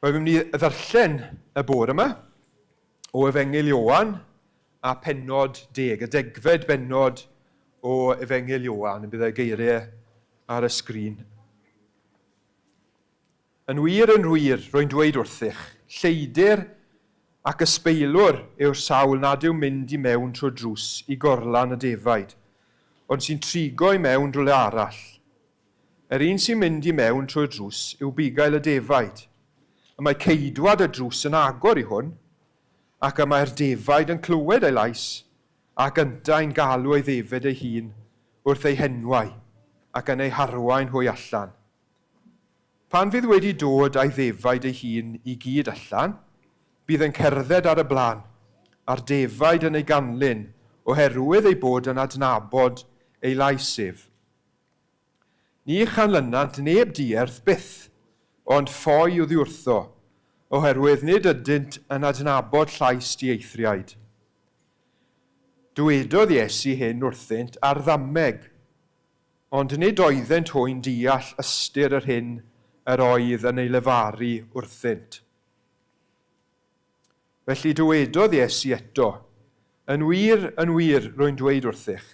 Wel, fi'n mynd i ddarllen y bore yma o Efengyl Ioan a pennod deg, y degfed bennod o Efengyl Ioan, yn bydd y geiriau ar y sgrin. Yn wir, yn wir, rwy'n dweud wrthych, lleidr ac ysbeilwr yw'r sawl nad yw'n mynd i mewn trwy'r drws i gorlan y defaid, ond sy'n trigo i mewn rhywle arall. Yr un sy'n mynd i mewn trwy'r drws yw bugail y defaid. Y mae ceidwad y drws yn agor i hwn, ac y mae'r defaid yn clywed ei lais, ac yntau'n galw ei ddefed ei hun wrth eu henwau, ac yn eu harwain hwy allan. Pan fydd wedi dod â'i ddefaid ei hun i gyd allan, bydd yn cerdded ar y blaen, a'r defaid yn ei ganlyn, oherwydd eu bod yn adnabod ei lais ef. Ni chanlynant neb dierth byth, ond ffoi oddi wrtho, oherwydd nid ydynt yn adnabod llais dieithriaid. Dywedodd Iesu hyn wrthynt ar ddameg. Ond nid oeddent hwy'n deall ystyr yr hyn yr oedd yn ei lefaru wrthynt. Felly dywedodd Iesu eto, Yn wir, yn wir, rwy'n dweud wrthych,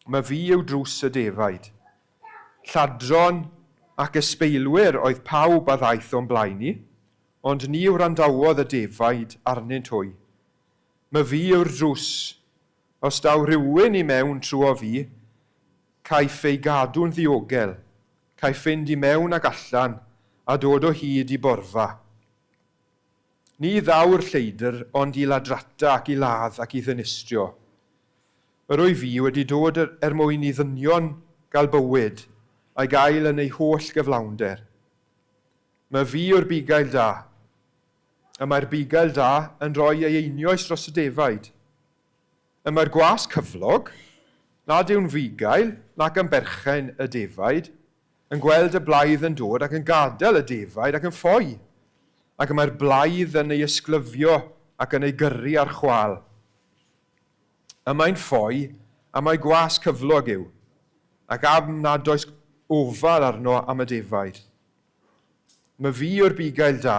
ma fi yw drws y defaid. Lladron ac ysbeilwyr oedd pawb a ddaeth o'm blaen i, ond ni wrandawodd y defaid arnynt hwy. Ma fi yw'r drws. Os daw rhywun i mewn trwo fi, caiff ei gadw'n ddiogel, caiff fynd i mewn ac allan a dod o hyd i borfa. Ni ddaw'r lleidr ond i ladrata ac i ladd ac i ddinistrio. Yr wyf fi wedi dod er mwyn i ddynion gael bywyd, a'i gael yn ei holl gyflawnder. My fi yw'r bugail da. Y mae'r bugail da yn rhoi ei einioes dros y defaid. Y mae'r gwas cyflog, nad yw'n fugail nac yn berchen y defaid, yn gweld y blaidd yn dod ac yn gadael y defaid ac yn ffoi, ac y mae'r blaidd yn ei ysglyfio ac yn ei gyrru ar chwâl. Y mae'n ffoi, am mai gwas cyflog yw, ac am nad oes ofal arno am y defaid. My fi yw'r bugail da.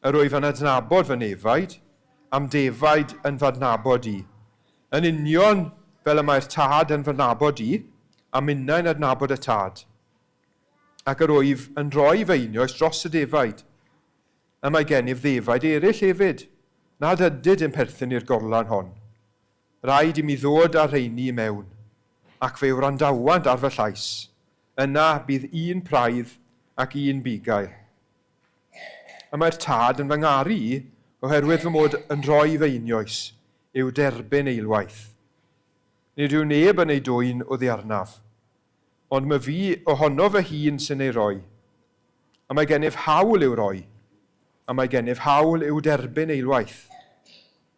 Yr wyf yn adnabod fy nefaid, a'm defaid yn fy adnabod i. Yn union fel y mae'r Tad yn fy nabod i, a minnau'n adnabod y Tad. Ac yr wyf yn rhoi fy einioes dros y defaid. Y mae gennyf ddefaid eraill hefyd, nad ydyd yn perthyn i'r gorlan hon. Rhaid i mi ddod â'r rheini i mewn, ac fe wrandawant ar fy llais. Yna bydd un praidd ac un bugail. Y mae'r Tad yn fy ngaru i, oherwydd fy mod yn rhoi fy einioes i'w derbyn eilwaith. Nid yw neb yn ei dwyn oddi arnaf, ond my fi ohono fy hun sy'n ei roi. Y mae gennyf hawl i'w roi, a mae gennyf hawl i'w derbyn eilwaith.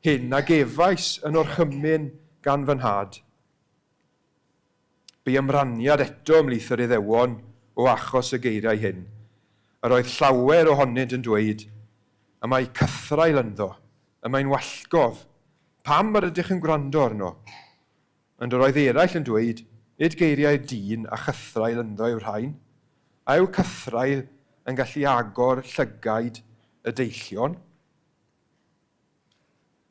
Hyn a gefais yn orchymyn gan fy nhad. Bu ymraniad eto ymhlith yr Iddewon o achos y geiriau hyn. Yr oedd llawer ohonynt yn dweud, Y mae cythraul ynddo, y mae'n wallgof, pam yr ydych yn gwrando arno? Ond yr oedd eraill yn dweud, Nid geiriau dyn a chythraul ynddo yw'r rhain. A yw cythraul yn gallu agor llygaid y deillion?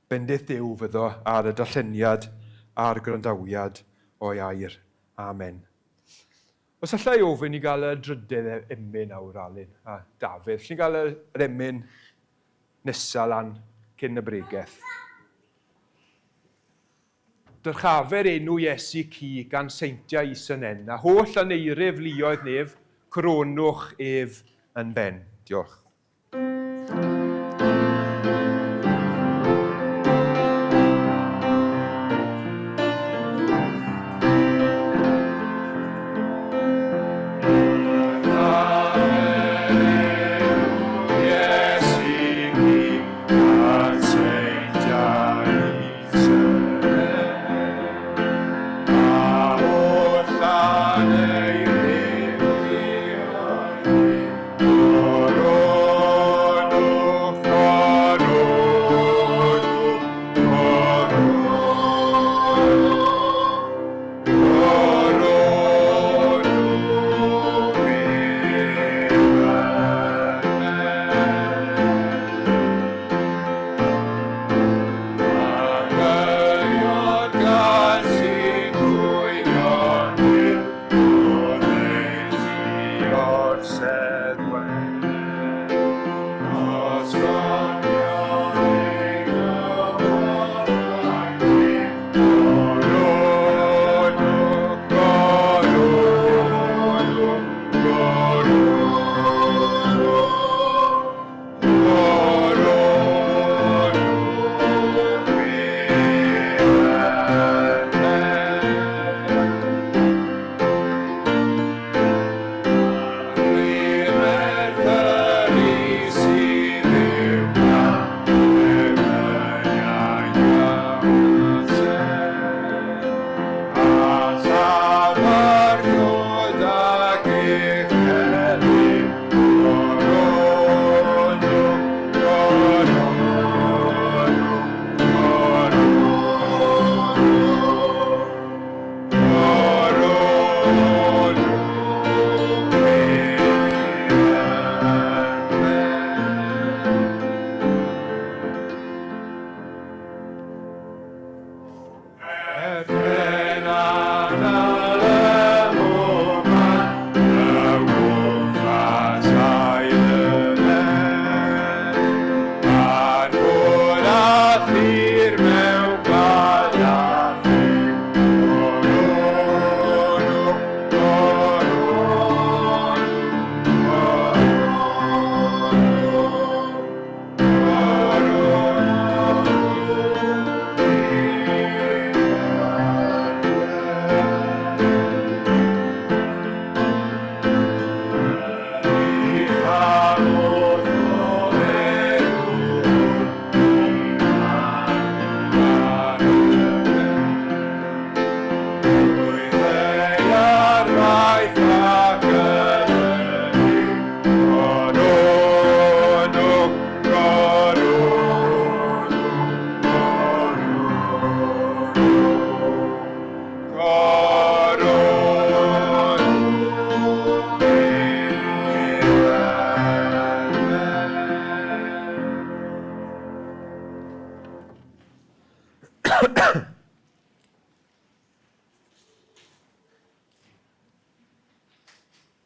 Bendith Duw fyddo ar y darlleniad a'r gwrandawiad o'i air. Amen. Os alla i ofyn i gael y drydedd e, emyn nawr, Alun a Dafydd. Allwn ni gael yr emyn nesa lan cyn y bregeth? Dyrchafer enw Iesu cu gan seintiau is yn en, a holl aneirif luoedd nef, coronwch ef yn ben. Diolch.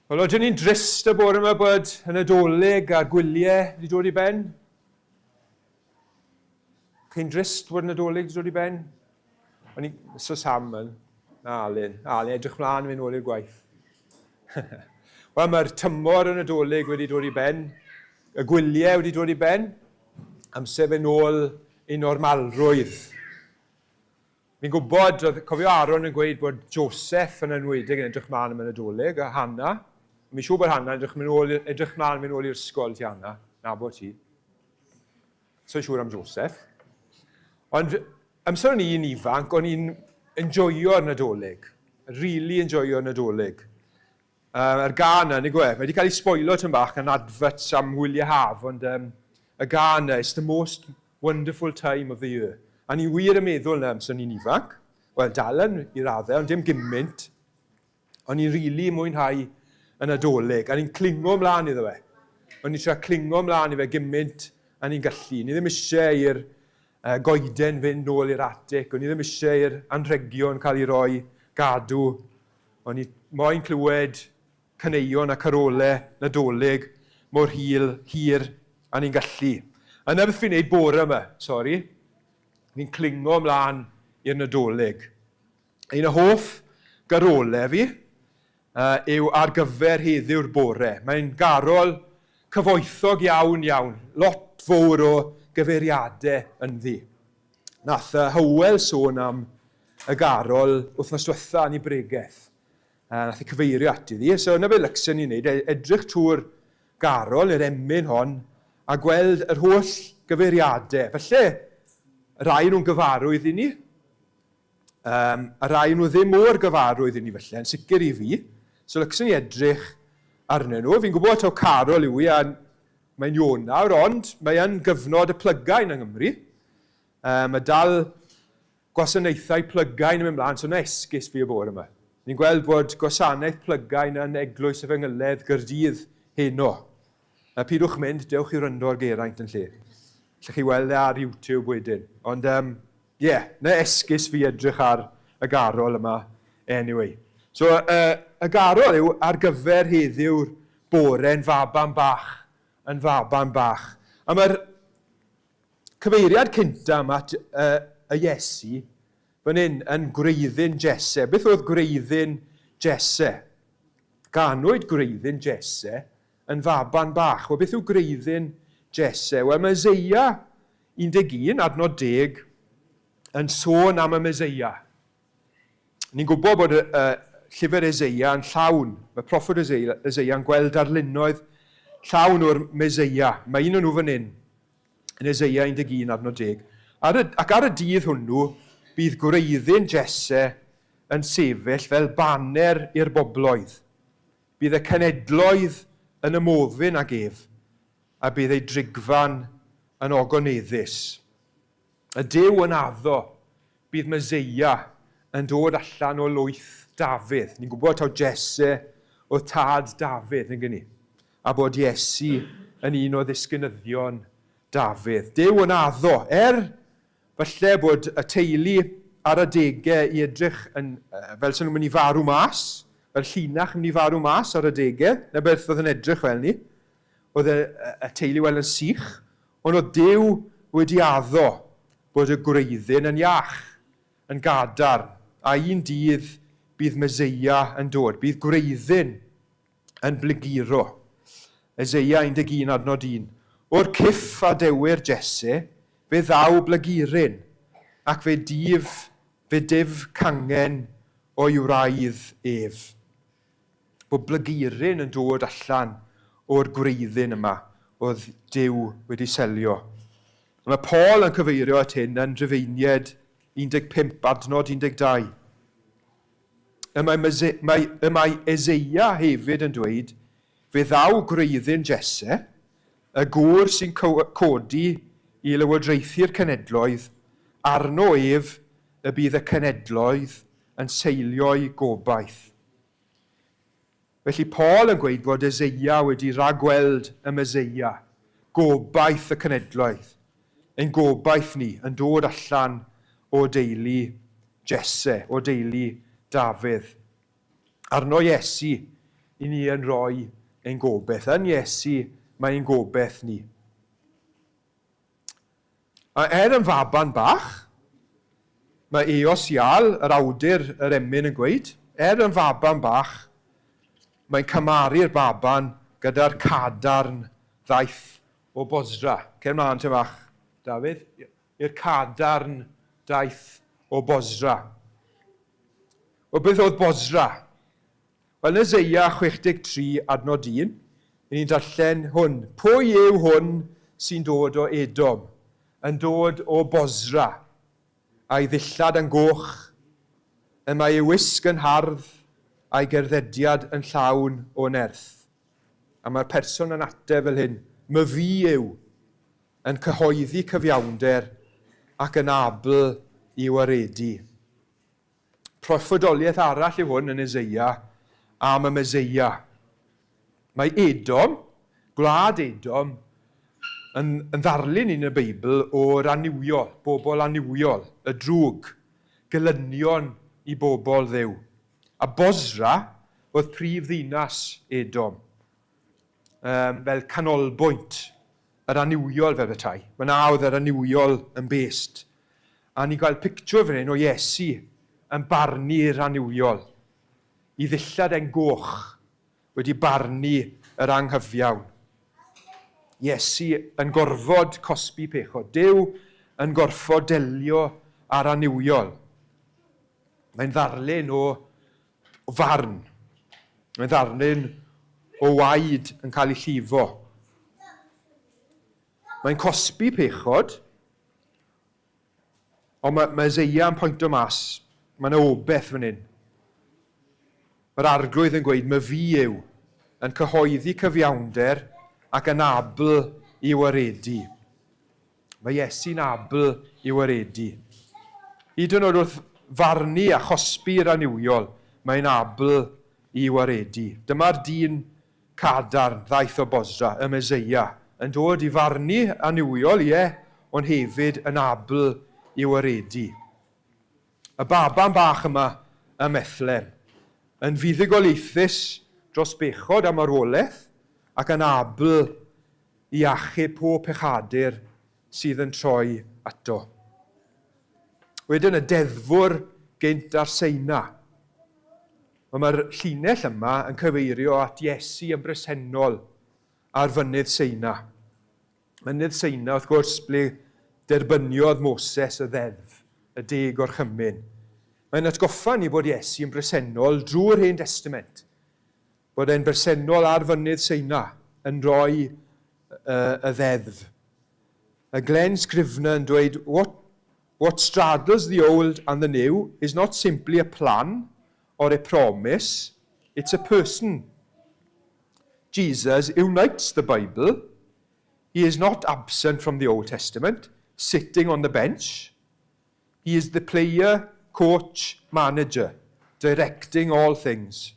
Wel, oedden ni'n drist y bore yma bod y Nadolig a'r gwyliau wedi dod i ben? Chi'n drist bod y Nadolig wedi dod i ben? O'n i... So Sam yn... Na, Alun. Alun, edrych mlaen fynd nôl i'r gwaith. Wel, mae'r tymor y Nadolig wedi dod i ben. Y gwyliau wedi dod i ben. Amser fe nôl i normalrwydd. Fi'n gwybod, oedd, cofio Aaron yn gweud bod Joseph yn enwedig yn edrych mlaen am y Nadolig, a Hannah. Mi'n siŵr bod Hannah yn edrych, mynd ôl, edrych mlaen mynd ôl i'r ysgol ti, Hannah. Nabod ti. So'n siŵr am Joseph. Ond amser o'n i'n ifanc, o'n i'n enjoyo'r Nadolig. Really enjoyo'r Nadolig. Yr gân 'na, nag yw e? Mae wedi cael ei sboilo tipyn bach gan adverts am wyliau haf, ond um, y gân 'na, it's the most wonderful time of the year. A ni wir yn meddwl 'na amser ni'n ifanc. Wel, dal yn i raddau, ond dim gymaint. O'n i'n rili really mwynhau y Nadolig, a ni'n clingo mlaen iddo fe. O'n i'n trio clingo mlaen i fe gymaint a ni'n gallu. Ni ddim eisiau i'r uh, goeden fynd nôl i'r atig, o'n i ddim eisiau i'r anrhegion cael ei roi gadw. O'n i moyn clywed caneuon a carole Nadolig mor hil, hir a ni'n gallu. A 'na beth fi'n neud bore yma, sori. Fi'n clingo mlaen i'r Nadolig. Un o hoff garole fi uh, yw ar gyfer heddiw'r bore. Mae'n garol cyfoethog iawn iawn, lot fawr o gyfeiriadau ynddi. Nath Hywel sôn am y garol wythnos diwetha yn ei bregeth. Uh, nath ei cyfeirio ati ddi. So yna be lycsen ni'n neud, e, edrych trwy'r garol, yr emyn hon, a gweld yr holl gyfeiriadau. Felly, rai nhw'n gyfarwydd i ni, um, a rai nhw ddim mor gyfarwydd i ni felly, yn sicr i fi. So lycsen ni edrych arnyn nhw. Fi'n gwybod taw carol yw i, a Mae'n Ionawr, ond mae yn gyfnod y plygain yng Nghymru. Um, mae dal gwasanaethau plygain yn mynd mlaen, so na esgus fi y bore yma. Ni'n gweld bod gwasanaeth plygain yn Eglwys Efengyledd Gyrdydd heno. A pidwch mynd, dewch i ryndo ar Geraint yn lle. Lle chi weld e ar YouTube wedyn. Ond, um, yeah, na esgus fi edrych ar y garol yma anyway. So, uh, y garol yw ar gyfer heddiw'r Bore'n faban bach, yn faban bach. A mae'r cyfeiriad cynta yma at uh, y Iesu fan hyn yn gwreiddyn Jesse. Beth oedd gwreiddyn Jesse? Ganwyd gwreiddyn Jesse yn faban bach. Wel, beth yw gwreiddyn Jesse? Wel, mae Eseia 11, adnod 10, yn sôn am y Meseia. Ni'n gwybod bod y, y llyfr Eseia yn llawn, mae proffwyd Eseia yn gweld darlunoedd llawn o'r Meseia. Mae un o'n nhw fan hyn, yn Eseia 11 adnod 10. Ar y, ac ar y dydd hwnnw, bydd gwreiddyn Jesse yn sefyll fel baner i'r bobloedd. Bydd y cenedloedd yn ymofyn ag ef, a bydd ei drigfan yn ogoneddus. Y Duw yn addo bydd Meseia yn dod allan o lwyth Dafydd. Ni'n gwybod taw Jesse oedd tad Dafydd, yn ni? A bod Iesu yn un o ddisgynyddion Dafydd. Duw yn addo, er falle bod y teulu ar adegau i edrych yn, fel sy'n nhw'n mynd i farw mas, fel llinach yn mynd i farw mas ar adegau, na beth oedd yn edrych fel ni. Oedd y, y teulu wel yn sych, Ond oedd Duw wedi addo bod y gwreiddyn yn iach, yn gadarn, a un dydd bydd Meseia yn dod, bydd gwreiddyn yn blyguro. Eseia 11 adnod 1. O'r cyff a dewyr Jesse, fe ddaw blyguryn, ac fe dyf, fe dyf cangen o'i wraidd ef. bod blyguryn yn dod allan o'r gwreiddyn yma oedd Duw wedi selio. Mae Paul yn cyfeirio at hyn yn Rhufeiniaid 15 adnod 12. Y mae, mae, y mae Eseia hefyd yn dweud, fe ddaw gwreiddyn Jesse, y gŵr sy'n codi i lywodraethu'r cenedloedd, arno ef y bydd y cenedloedd yn seilio'i gobaith. Felly Paul yn gweud bod Eseia wedi rhagweld y Meseia, gobaith y cenedloedd, ein gobaith ni, yn dod allan o deulu Jesse, o deulu Dafydd. Arno Iesu, i ni yn rhoi ein gobeith. Yn Iesu mae ein gobeith ni. A er yn faban bach, mae Eos Iâl, yr awdur yr emyn yn gweud, er yn faban bach, mae'n camaru'r baban gyda'r cadarn ddaeth o Bosra. Cer mlaen te fach, Dafydd. I'r cadarn daeth o Bosra. Wel, beth oedd Bosra? Wel, yn Eseia 63 adnod 1, i ni'n darllen hwn. Pwy yw hwn sy'n dod o Edom, yn dod o Bosra, a'i ddillad yn goch, y mae ei wisg yn hardd, a'i gerddediad yn llawn o nerth? A mae'r person yn ateb fel hyn, Myfi yw, yn cyhoeddi cyfiawnder ac yn abl i waredu. Proffwydoliaeth arall yw hwn yn Eseia am y Meseia. Mae Edom, gwlad Edom, yn, yn ddarlun yn y Beibl o'r annuwiol, bobl annuwiol, y drwg, gelynion i bobl Dduw. A Bosra oedd prif ddinas Edom, um, fel canolbwynt yr annuwiol fel petai. Mae na oedd yr annuwiol yn best. A ni'n gweld pictiwr fan hyn o Iesu yn barnu'r annuwiol. I ddillad e'n goch wedi barnu yr anghyfiawn. Iesu yn gorfod cosbi pechod. Duw yn gorfod delio â'r annuwiol. Mae'n ddarlun o farn. Mae'n ddarlun o waed yn cael ei llifo. Mae'n cosbi pechod, ond mae, mae Eseia yn pwyntio mas, mae yna obeth fan hyn. Mae'r arglwydd yn gweud, mae fi yw, yn cyhoeddi cyfiawnder ac yn abl i waredu. Mae Iesu'n abl i waredu. Hyd yn oed wrth farnu a chosbi'r annuwiol, mae'n abl i waredu. Dyma'r dyn cadarn ddaeth o Bosra, y Meseia, yn dod i farnu annuwiol, ie, ond hefyd yn abl i waredu. Y baban bach yma ym Methlem, yn fuddugoliaethus dros bechod a marwolaeth, ac yn abl i achub pob pechadur sydd yn troi ato. Wedyn y deddfwr gynt ar Seina. Wel, mae'r llinell yma yn cyfeirio at Iesu yn bresennol ar fynydd Seina. Mynydd Seina, wrth gwrs, ble derbyniodd Moses y ddeddf, y deg orchymyn. Mae'n atgoffa ni bod Iesu yn bresennol drwy'r Hen Destament. Bod e'n bresennol ar fynydd Seina yn rhoi y, y ddeddf. A Glenn Scrivener yn dweud, what, what straddles the old and the new is not simply a plan or a promise, it's a person. Jesus unites the Bible. He is not absent from the Old Testament, sitting on the bench. He is the player, coach, manager, directing all things.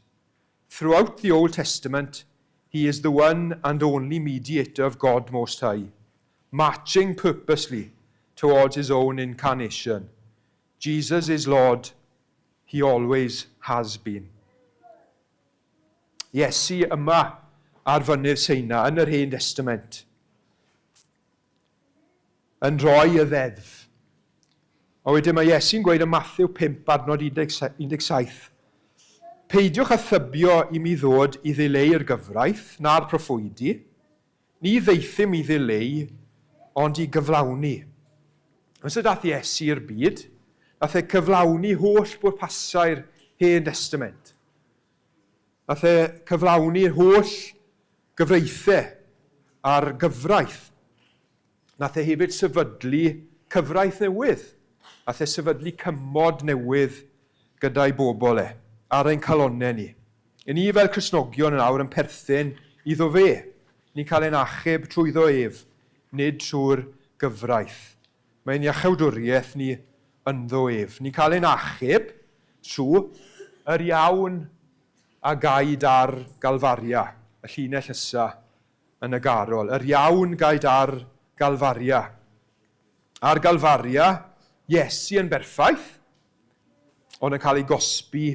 Throughout the Old Testament, he is the one and only mediator of God Most High, marching purposely towards his own incarnation. Jesus is Lord. He always has been. Iesu yma ar fynydd Seina yn yr Hen Testament. Yn rhoi y ddeddf. A wedyn mae Iesu'n gweud yn Matthew 5 adnod 17, Peidiwch â thybio i mi ddod i ddileu'r gyfraith na'r proffwydi, ni ddaethum i ddileu, ond i gyflawni. Os y dath Iesu i'r byd, nath e cyflawni holl bwrpasau'r Hen Destament. Nath e cyflawni'r holl gyfreithiau a'r gyfraith. Nath e hefyd sefydlu cyfraith newydd. Nath e sefydlu cymod newydd gyda'i bobl e, ar ein calonnau ni. I ni fel Cristnogion yn awr yn perthyn iddo fe. Ni'n cael ein achub trwyddo ef, nid trwy'r gyfraith. Mae'n iachawdwriaeth ni ynddo ef. Ni'n cael ein achub trwy yr iawn a gaed ar Galfaria, y llinell nesa yn y garol. Yr iawn gaed ar Galfaria. Ar Galfaria, Iesu yn berffaith, ond yn cael ei gosbi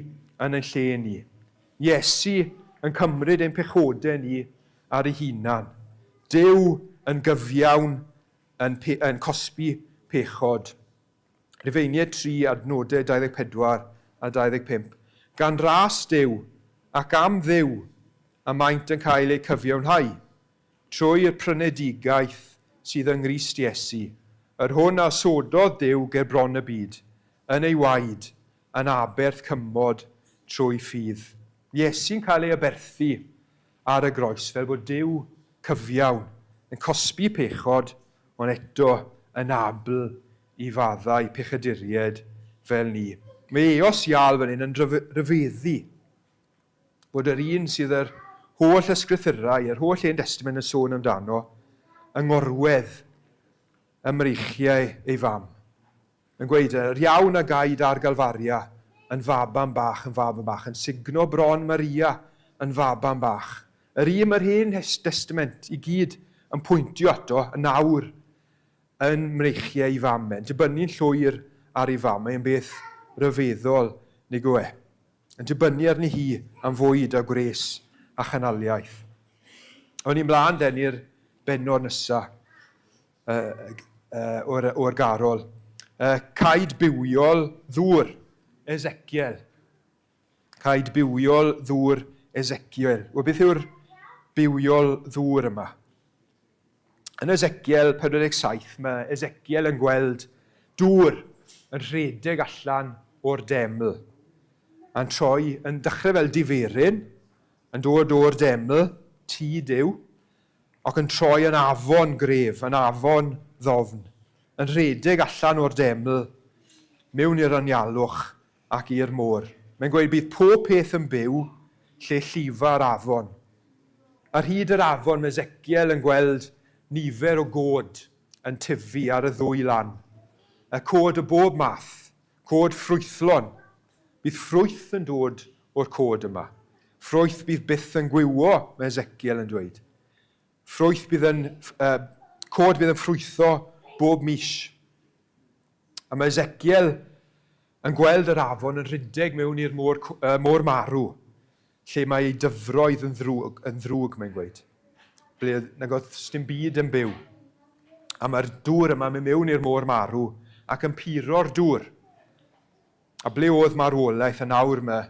yn ein lle ni. Iesu yn cymryd ein pechodau ni ar ei hunan. Duw yn gyfiawn yn, pe, yn cosbi pechod. Rhufeiniaid 3 adnodau 24 a 25. Gan ras Duw ac am Dduw y maent yn cael eu cyfiawnhau, trwy'r prynedigaeth sydd yng Nghrist Iesu, yr hwn a osododd Duw ger bron y byd, yn ei waed, yn aberth cymod trwy ffydd. Iesu'n cael ei aberthu ar y groes fel bod Duw cyfiawn yn cosbi pechod ond eto yn abl i faddau pechaduriaid fel ni. Mae Eos Iâl fan hyn yn rhyfeddu bod yr un sydd yr holl ysgrythurau, yr holl Hen Destament yn sôn amdano, yng ngorwedd ym mreichiau ei fam. Yn gweud, yr iawn a gaed ar Galfaria yn faban bach, yn faban bach, yn sugno bron Maria yn faban bach. Yr un mae'r Hen Destament i gyd yn pwyntio ato yn awr yn mreichiau ei fam e, yn dibynnu'n llwyr ar ei fam. Mae'n beth ryfeddol, nag yw e? Yn dibynnu arni hi am fwyd a gwres a chynaliaeth. Awn ni mlaen den i'r bennod nesaf. o'r, o'r garol. Caed bywiol ddŵr, Ezekiel. Caed bywiol ddŵr Ezekiel. Wel, beth yw'r bywiol ddŵr yma? Yn Ezekiel 47, mae Ezekiel yn gweld dŵr yn rhedeg allan o'r deml a'n troi yn dechrau fel diferyn, yn dod o'r deml, tŷ Duw, ac yn troi yn afon gref, yn afon ddofn, yn rhedeg allan o'r deml mewn i'r anialwch ac i'r môr. Mae'n gweud bydd pob peth yn byw lle llifa'r afon. Ar hyd yr afon mae Ezekiel yn gweld nifer o god yn tyfu ar y ddwy lan. Y cod o bob math, cod ffrwythlon. Bydd ffrwyth yn dod o'r cod yma. Ffrwyth bydd byth yn gwywo, mae Ezekiel yn dweud. Ffrwyth bydd yn, uh, cod bydd yn ffrwytho bob mis. A mae Ezekiel yn gweld yr afon yn rhedeg mewn i'r môr, uh, môr marw, lle mae ei dyfroedd yn ddrwg, yn ddrwg mae'n gweud. Ble nag oedd dim byd yn byw. A mae'r dŵr yma mynd mewn i'r môr marw ac yn puro'r dŵr. A ble oedd marwolaeth yn awr mae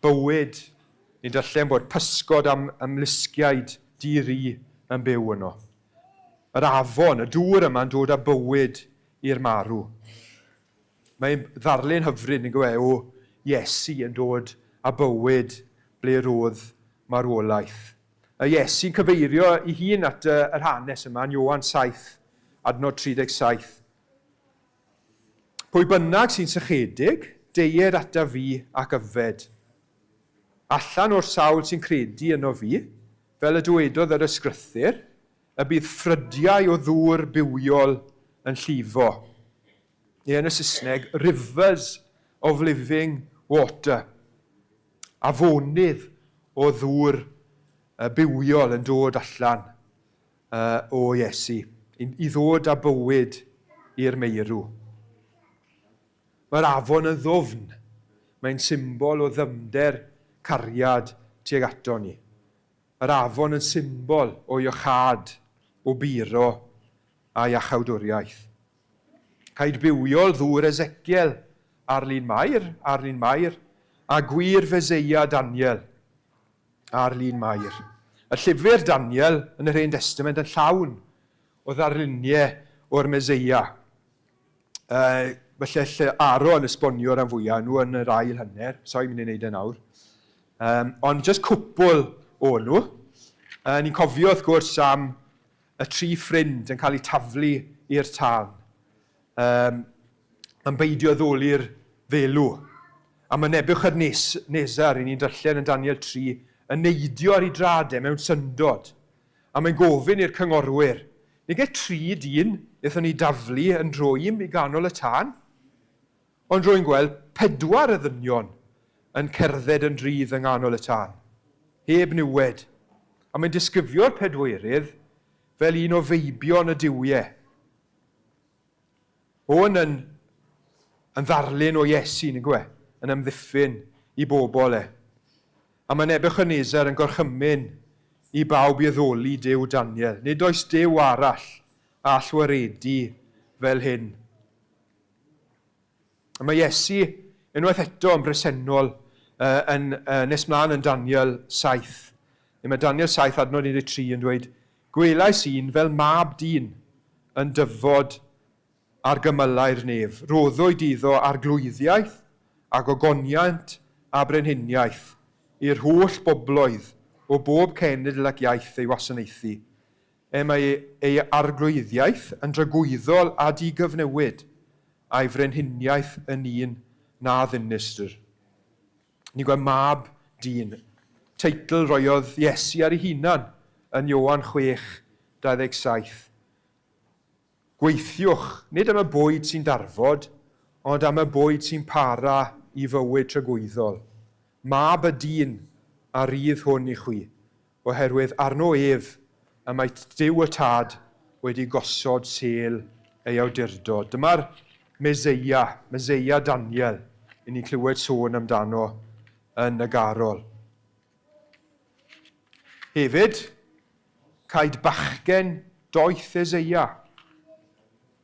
bywyd, ni'n darllen bod pysgod am ymlusgiaid di-ri yn byw yno. Yr afon, y dŵr yma'n dod â bywyd i'r marw. Mae'n ddarlun hyfryd, nag yw e, o Iesu yn dod â bywyd ble roedd marwolaeth. Y Iesu'n cyfeirio ei hun at yr hanes yma yn Ioan 7, adnod 37. Pwy bynnag sy'n sychedig, deued ataf fi ac yfed. Allan o'r sawl sy'n credu ynof fi, fel y dywedodd yr Ysgrythur, y bydd ffrydiau o ddŵr bywiol yn llifo. Neu yn y Saesneg, rivers of living water. Afonydd o ddŵr bywiol yn dod allan. O Iesu, i ddod â bywyd i'r meirw. Mae'r afon yn ddwfn. Mae'n symbol o ddyfnder cariad tuag ato ni. Yr afon yn symbol o iachâd, o buro a iachawdwriaeth. Caed bywiol ddŵr Ezekiel ar lun Mair, ar lun Mair, a gwir Feseia Daniel. ar lun Mair. Y llyfr Daniel yn yr Hen Destament yn llawn o ddarluniau o'r Meseia. Uh, felly lle Aaron esbonio rhan fwyaf nhw yn yr ail hanner, so i'n mynd i wneud e nawr. Um, ond jyst cwpl o nhw. Uh, ni'n cofio wrth gwrs am y tri ffrind yn cael eu taflu i'r tân. Um, yn beidio addoli'r ddelw. A mae Nebuchadnezzar, i ni'n darllen yn Daniel 3, yn neidio ar ei drad e mewn syndod. A mae'n gofyn i'r cyngorwyr, Nige tri dyn wnaethon ni daflu yn drwym i ganol y tân? Ond rwy'n gweld pedwar y ddynion yn cerdded yn rhydd yng nghanol y tân, heb niwed. A mae'n disgrifio'r pedwerydd fel un o feibion y duwiau. Hwn yn, yn ddarlun o Iesu, nag yw e? Yn amddiffyn i bobl e. A mae Nebuchadnezzar yn gorchymyn i bawb i addoli Duw Daniel. Nid oes Duw arall a all waredu fel hyn. A mae Iesu unwaith eto yn bresennol uh, yn, uh, nes mlaen yn Daniel 7. Neu mae Daniel 7 adnod 13 yn dweud, Gwelais un fel mab dyn yn dyfod ar gymylau'r nef. Roddwyd iddo arglwyddiaeth a gogoniant a brenhiniaeth i'r holl bobloedd o bob cenedl ac iaith ei wasanaethu. Er mae ei arglwyddiaeth yn dragwyddol a digyfnewid, a'i frenhiniaeth yn un na ddinistr. Ni'n gweld mab dyn. Teitl roiodd Iesu ar ei hunan yn Ioan 6, 27. Gweithiwch, nid am y bwyd sy'n darfod, ond am y bwyd sy'n para i fywyd tragwyddol. Mab y dyn a rydd hwn i chwi, oherwydd arno ef y mae Duw y Tad wedi gosod sêl ei awdurdod. Dyma'r Meseia, Meseia Daniel, i ni'n clywed sôn amdano yn y garol. Hefyd, caed bachgen doeth Eseia.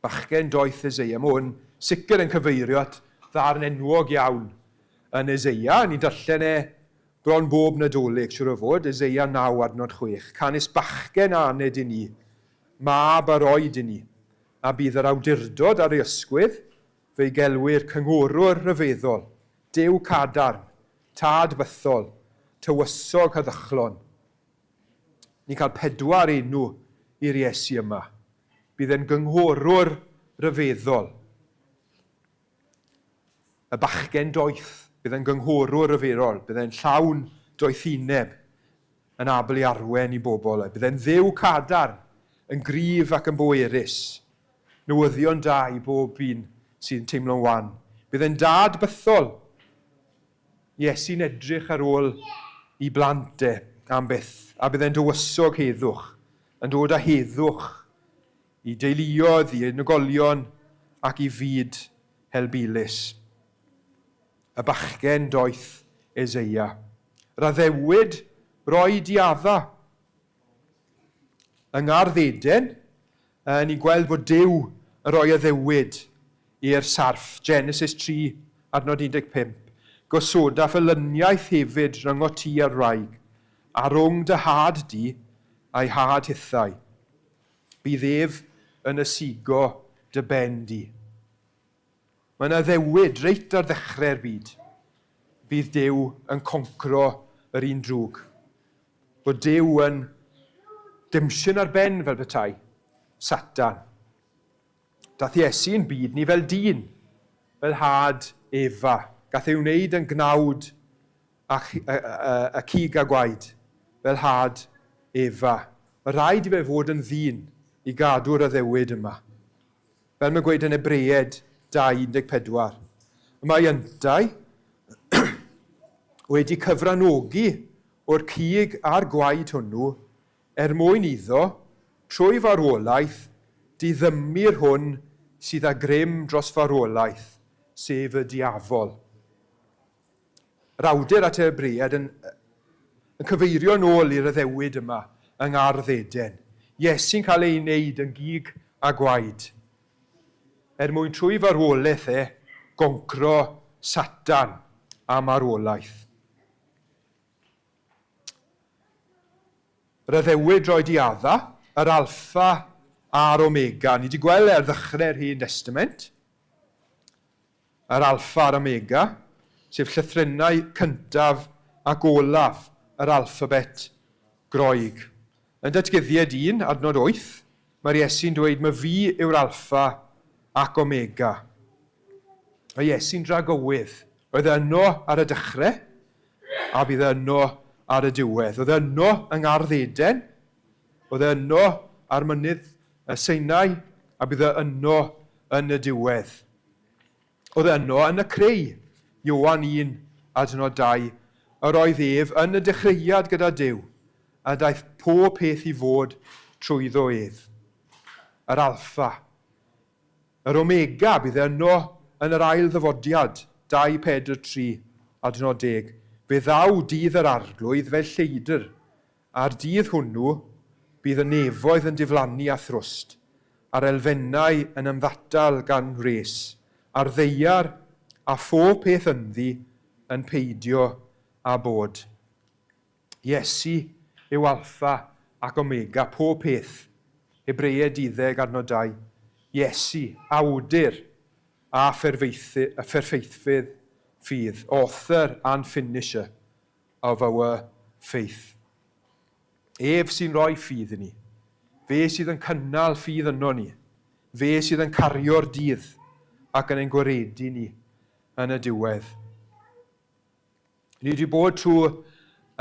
Bachgen doeth Eseia. Mae hwn sicr yn cyfeirio at ddarn enwog iawn yn Eseia. Ni'n darllen e Bron bob Nadolig, siŵr o fod, Eseia 9 adnod 6, Canys bachgen a aned i ni, mab a roed i ni, a bydd yr awdurdod ar ei ysgwydd, fe'i gelwir Cynghorwr Rhyfeddol, Duw Cadarn, Tad Bythol, Tywysog Heddychlon. Ni'n cael pedwar enw i'r Iesu yma. Bydd e'n Gynghorwr Rhyfeddol. Y bachgen doeth, bydd e'n gynghorwr rhyfeddol, bydd e'n llawn doethineb, yn abl i arwen i bobl, bydd e'n Dduw cadarn, yn gryf ac yn bwerus. Newyddion da i bob un sy'n teimlo'n wan. Bydd e'n dad bythol. Iesu'n edrych ar ôl i blant e am byth, a bydd e'n dywysog heddwch, yn dod â heddwch i deuluoedd, i unigolion ac i fyd helbulus. Y bachgen doeth Eseia. Yr addewid roi di Adda. Yng Ngardd Eden, ni'n gweld bod Duw yn rhoi addewid i'r sarff, Genesis 3, adnod 15, Gosodaf elyniaeth hefyd rhyngot ti a'r wraig, a rhwng dy had di a'i had hithau. Bydd ef yn ysigo dy ben di. Mae yna addewid reit ar ddechrau'r byd. Bydd Duw yn concro yr un drwg. Bod Duw yn demsiwn ar ben fel petai, Satan. Dath Iesu i'n byd ni fel dyn, fel had Efa. Gath ei wneud yn gnawd a y cig a gwaed, fel had Efa. Mae rhaid i fe fod yn ddyn i gadw'r addewid yma. Fel mae'n gweud yn Hebreaid 2:14. Y mae yntau wedi cyfranogi o'r cig a'r gwaed hwnnw er mwyn iddo, trwy farwolaeth, diddymu'r hwn sydd â grym dros farwolaeth, sef y diafol. Yr awdur at y Hebreaid yn, yn cyfeirio yn ôl i'r addewid yma yng Ngardd Eden. Iesu'n cael ei wneud yn gig a gwaed, er mwyn trwy farwolaeth e goncro Satan a marwolaeth. Yr addewid roed i Adda, yr Alffa a'r Omega. Ni wedi gweld e ar ddechrau'r Hen Destament. Yr Alffa a'r Omega, sef llythrennau cyntaf ac olaf yr alffabet Groeg. Yn Datguddiad 1, adnod 8, mae'r Iesu'n dweud, My fi yw'r Alffa ac Omega. Mae Iesu'n dragywydd. Roedd e yno ar y dechrau, a bydd e yno ar y diwedd. Oedd e yno yng Ngardd Eden, oedd e yno ar mynydd y Sinai, a bydd e yno yn y diwedd. Oedd e yno yn y creu, Ioan 1, adnod 2, yr oedd ef yn y dechreuad gyda Duw, a daeth pob peth i fod trwyddo ef. Yr Alffa. Yr Omega, bydd e yno yn yr ail ddyfodiad, 2 Pedr 3, adnod 10. Fe ddaw dydd yr Arglwydd fel lleidr, a'r dydd hwnnw bydd y nefoedd yn diflannu â thrwst, a'r elfennau yn ymddatal gan wres, a'r ddaear a phob peth ynddi yn peidio â bod. Iesu yw Alffa ac Omega pob peth, Hebreaid 12 adnod 2. Iesu, awdur a pherffeithfydd ffydd, author and finisher of our faith. Ef sy'n rhoi ffydd i ni. Fe sydd yn cynnal ffydd yno ni. Fe sydd yn cario'r dydd ac yn ein gwaredu ni yn y diwedd. Ni wedi bod trwy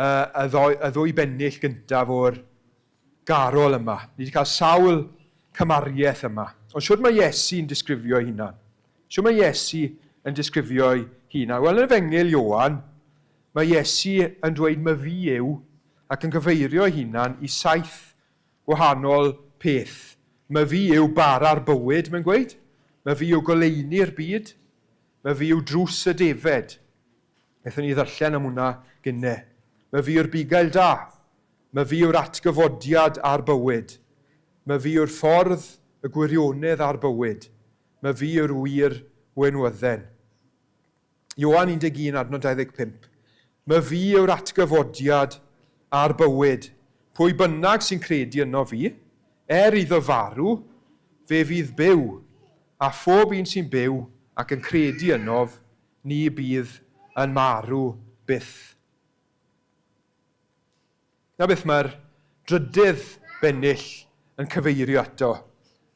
uh, y, ddoi, y ddwy bennill gyntaf o'r garol yma. Ni wedi cael sawl cymariaeth yma. Ond siwr mae Iesu'n disgrifio ei hunan? Siwr mae Iesu yn disgrifio ei hunan? Wel, yn Efengyl Ioan, mae Iesu yn dweud my fi yw ac yn cyfeirio ei hunan i saith gwahanol peth. My fi yw bara'r bywyd, mae'n gweud. My fi yw goleuni'r byd. My fi yw drws y defed. Wnaethon ni ddarllen am hwnna gynne. My fi yw'r bugail da. My fi yw'r atgyfodiad a'r bywyd. My fi yw'r ffordd, y gwirionedd a'r bywyd. My fi yw'r wir wenwydden. Ioan 11 adnod 25. My fi yw'r atgyfodiad a'r bywyd. Pwy bynnag sy'n credu yno fi, er iddo farw, fe fydd byw, a phob un sy'n byw ac yn credu ynof, ni bydd yn marw byth. Na beth mae'r drydydd bennill yn cyfeirio ato.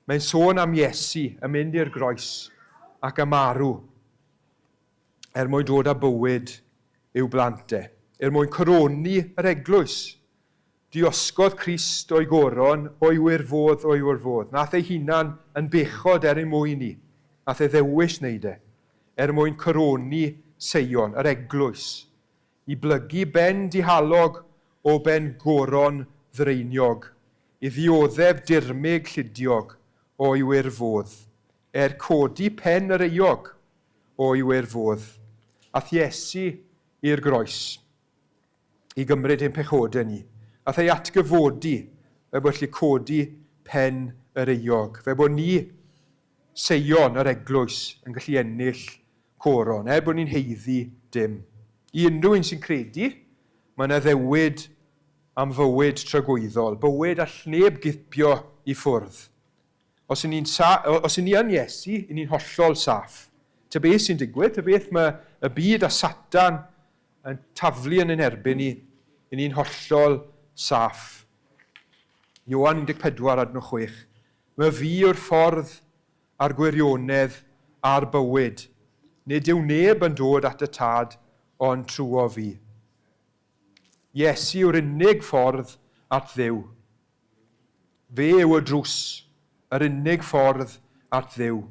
Mae'n sôn am Iesu yn mynd i'r groes ac yn marw er mwyn dod â bywyd i'w blant e, er mwyn coroni yr eglwys. Diosgodd Crist o'i goron, o'i wirfodd, o'i wirfodd. Nath ei hunan yn bechod er ein mwyn ni. Nath e ddewis wneud e, er mwyn coroni Seion, yr eglwys, i blygu ben dihalog o ben goron ddraeniog, i ddioddef dirmyg llidiog o'i wirfodd, er codi pen yr euog o'i wirfodd. Ath Iesu i'r groes. i gymryd ein pechodau ni. Ath ei atgyfodi fel bod gallu codi pen yr euog, fel bod ni, Seion, yr eglwys, yn gallu ennill coron, er bod ni'n haeddu dim. I unrhyw un sy'n credu, mae yna addewid am fywyd tragwyddol, bywyd all neb gipio i ffwrdd. Os 'y ni'n sa-, os 'y ni yn Iesu, 'y ni'n hollol saff. Ta beth sy'n digwydd, ta beth mae y byd a Satan yn taflu yn ein erbyn ni, 'y ni'n hollol saff. Ioan 14 adnod 6. Mae fi yw'r ffordd a'r gwirionedd a'r bywyd. Nid yw neb yn dod at y Tad ond trwyo fi. Iesu yw'r unig ffordd at Dduw. Fe yw y drws, yr unig ffordd at Dduw.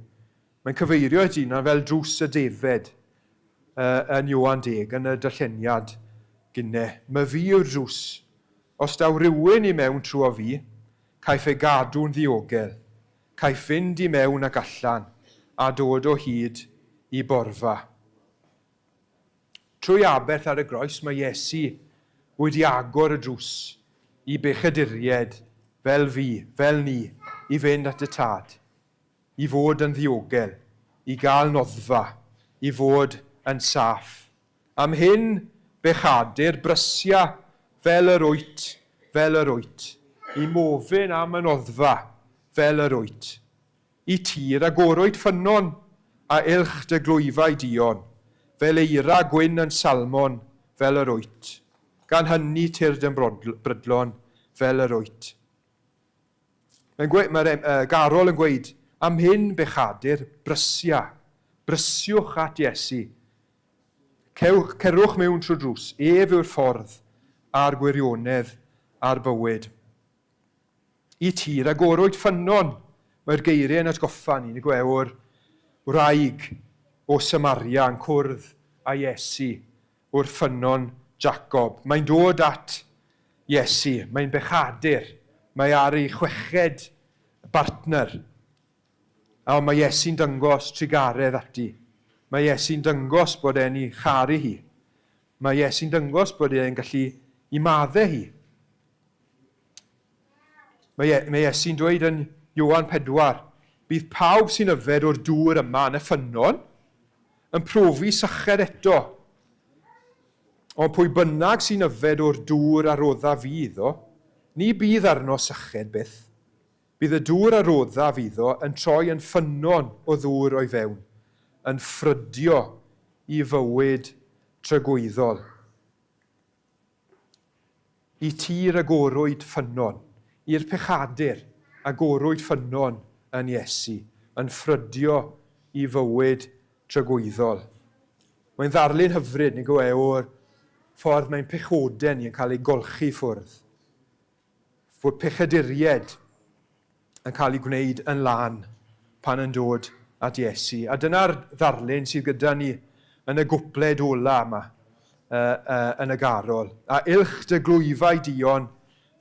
Mae'n cyfeirio at hunan fel drws y defed yn Ioan Deg, yn y darlleniad gynne. My fi yw'r drws. Os daw rhywun i mewn trwo fi, caiff ei gadw'n ddiogel. Caiff fynd i mewn ac allan, a dod o hyd i borfa. Trwy aberth ar y groes mae Iesu wedi agor y drws i bechaduriaid fel fi, fel ni, i fynd at y Tad, i fod yn ddiogel, i gael noddfa, i fod yn saff. Am hyn, bechadur, brysia fel yr wyt, fel yr wyt, i mofyn am y noddfa, fel yr wyt. Y tir agorwyd ffynnon, a ylch dy glwyfau duon, fel eira gwyn yn salmon, fel yr wyt. Gan hynny tyrd yn brydlon, fel yr wyt. Mae'n gwe, mae'r uh, garol yn gweud, am hyn, bechadur, brysia, brysiwch at Iesu. Cewch, cerwch mewn trwy drws, ef yw'r ffordd a'r gwirionedd a'r bywyd. Y tir agorwyd ffynnon, mae'r geiriau yn atgoffa ni, nag yw e, o'r wraig o Samaria yn cwrdd â Iesu wrth ffynnon Jacob. Mae'n dod at Iesu, mae'n bechadur, mae ar ei chweched bartner. A ond mae Iesu'n dangos trugaredd ati. Mae Iesu'n dangos bod e'n ei charu hi. Mae Iesu'n dangos bod e'n gallu i maddau hi. Mae, mae Iesu'n dweud yn Ioan 4, bydd pawb sy'n yfed o'r dŵr yma yn y ffynnon yn profi syched eto. Ond pwy bynnag sy'n yfed o'r dŵr a rodda fi iddo, ni bydd arno syched byth. Bydd y dŵr a roddaf iddo yn troi yn ffynnon o ddŵr o'i fewn, yn ffrydio i fywyd tragwyddol. I tir agorwyd ffynnon, i'r pechadur agorwyd ffynnon yn Iesu, yn ffrydio i fywyd tragwyddol. Mae'n ddarlun hyfryd, nag yw e, o'r ffordd mae'n pechodau ni yn cael eu golchi ffwrdd. Fod pechaduriaid yn cael eu gwneud yn lân pan yn dod at Iesu. A dyna'r ddarlun sydd gyda ni yn y gwpled ola yma uh, uh, yn y garol. A ilch dy glwyfau duon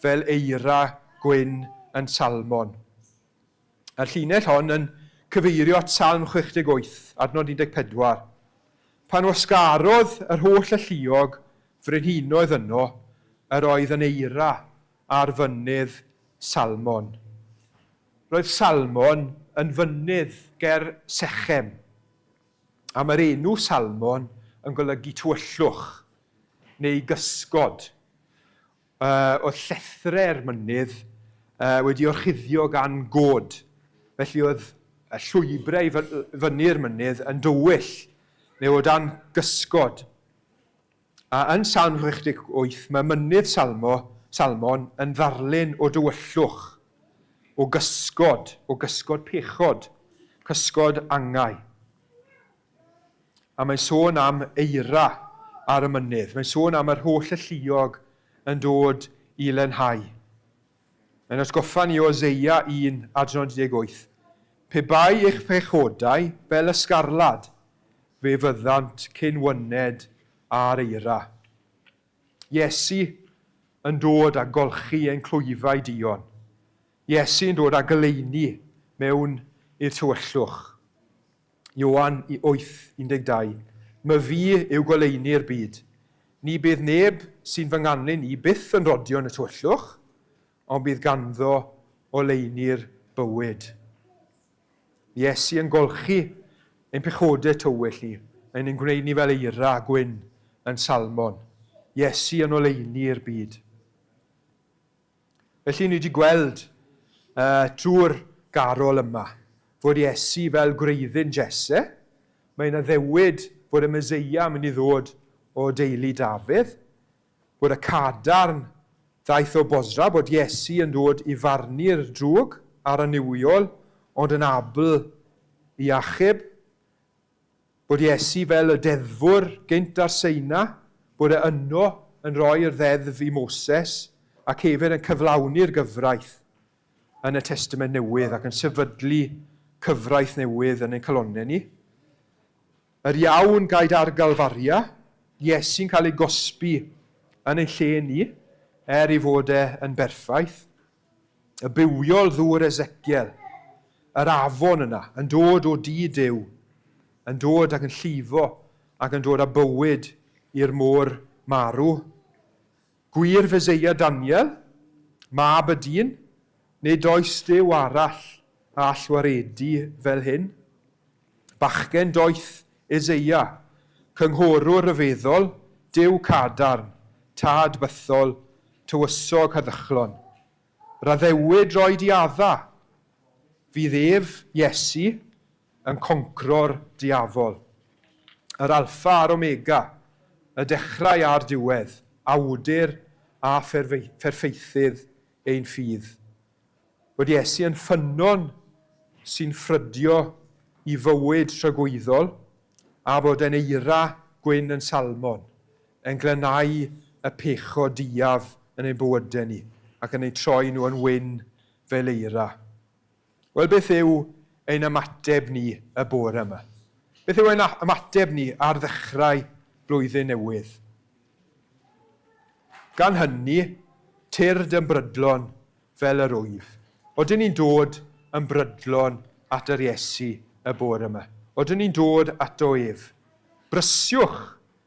fel eira gwyn yn salmon. A'r llinell hon yn cyfeirio at Salm 68, adnod 14. Pan wasgarodd yr holl alluog frenhinoedd yno, yr oedd yn eira ar fynydd Salmon. Roedd Salmon yn fynydd ger Sechem, a mae'r enw Salmon yn golygu tywyllwch neu gysgod. Oedd llethrau'r mynydd wedi orchuddio gan god, felly oedd y llwybrau i fyny'r mynydd yn dywyll neu o dan gysgod. A yn Salm 68 mae mynydd Salmo, Salmon yn ddarlun o dywyllwch, o gysgod, o gysgod pechod, cysgod angau. A mae'n sôn am eira ar y mynydd. Mae'n sôn am yr holl alluog yn dod i lenhau. Mae'n atgoffa ni o Eseia 1, adnod 18. Pe bai eich pechodau fel ysgarlad, fe fyddant cyn wyned â'r eira. Iesu yn dod a golchi ein clwyfau duon. Iesu yn dod â goleuni mewn i'r tywyllwch. Ioan 8, 12, Myfi yw goleuni'r byd. Ni bydd neb sy'n fy nganlyn i byth yn rhodio yn y tywyllwch, ond bydd ganddo oleuni'r bywyd. Iesu yn golchi ein pechodau tywyll ni, mae'n ein gwneud ni fel eira gwyn yn salmon. Iesu yn oleuni'r byd. Felly ni wedi gweld uh, trwy'r garol yma fod Iesu fel gwreiddyn Jesse. Mae'n addewid fod y Meseia yn mynd i ddod o deulu Dafydd, bod y cadarn ddaeth o Bosra, bod Iesu yn dod i farnu'r drwg a'r annuwiol, ond yn abl i achub. Bod Iesu fel y deddfwr gynt ar Seina, bod e yno yn rhoi'r ddeddf i Moses ac hefyd yn cyflawni'r gyfraith yn y Testament Newydd ac yn sefydlu cyfraith newydd yn ein calonnau ni. Yr iawn gaed ar Galfaria, Iesu'n cael ei gosbi yn ein lle ni, er ei fod e yn berffaith. Y bywiol ddŵr Ezekiel, yr afon yna, yn dod o du Duw, yn dod ac yn llifo ac yn dod â bywyd i'r môr marw. Gwir Feseia Daniel, mab y dyn, nid oes Duw arall a all waredu fel hyn. Bachgen doeth Eseia, cynghorwr rhyfeddol, Duw cadarn, tad bythol, tywysog heddychlon. Yr addewid roed i Adda. Fydd ef, Iesu, yn concro'r diafol. Yr Alffa a'r Omega, y dechrau a'r diwedd, awdur a pherffeithydd ein ffydd. Bod Iesu yn ffynnon sy'n ffrydio i fywyd tragwyddol, a bod e'n eira gwyn yn salmon, yn glanhau y pechod duaf yn ein bywydau ni, ac yn eu troi nhw yn wyn fel eira. Wel, beth yw ein ymateb ni y bore yma? Beth yw ein ymateb ni ar ddechrau blwyddyn newydd? Gan hynny, tyrd yn brydlon fel yr wyf. Odyn ni'n dod yn brydlon at yr Iesu y bore yma? Odyn ni'n dod ato ef? Brysiwch!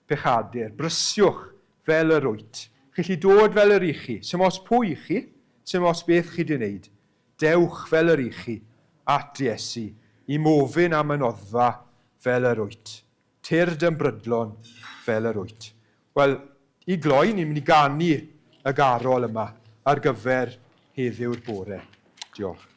Pechadur, brysiwch fel yr wyt. Chi lli dod fel yr i chi. Sym os pwy i chi, sym os beth chi di wneud. Dewch fel yr i chi at Iesu i mofyn am y noddfa fel yr wyt. Tyrd yn brydlon fel yr wyt. Wel, i gloi, ni'n mynd i ganu y garol yma ar gyfer heddiw'r bore. Diolch.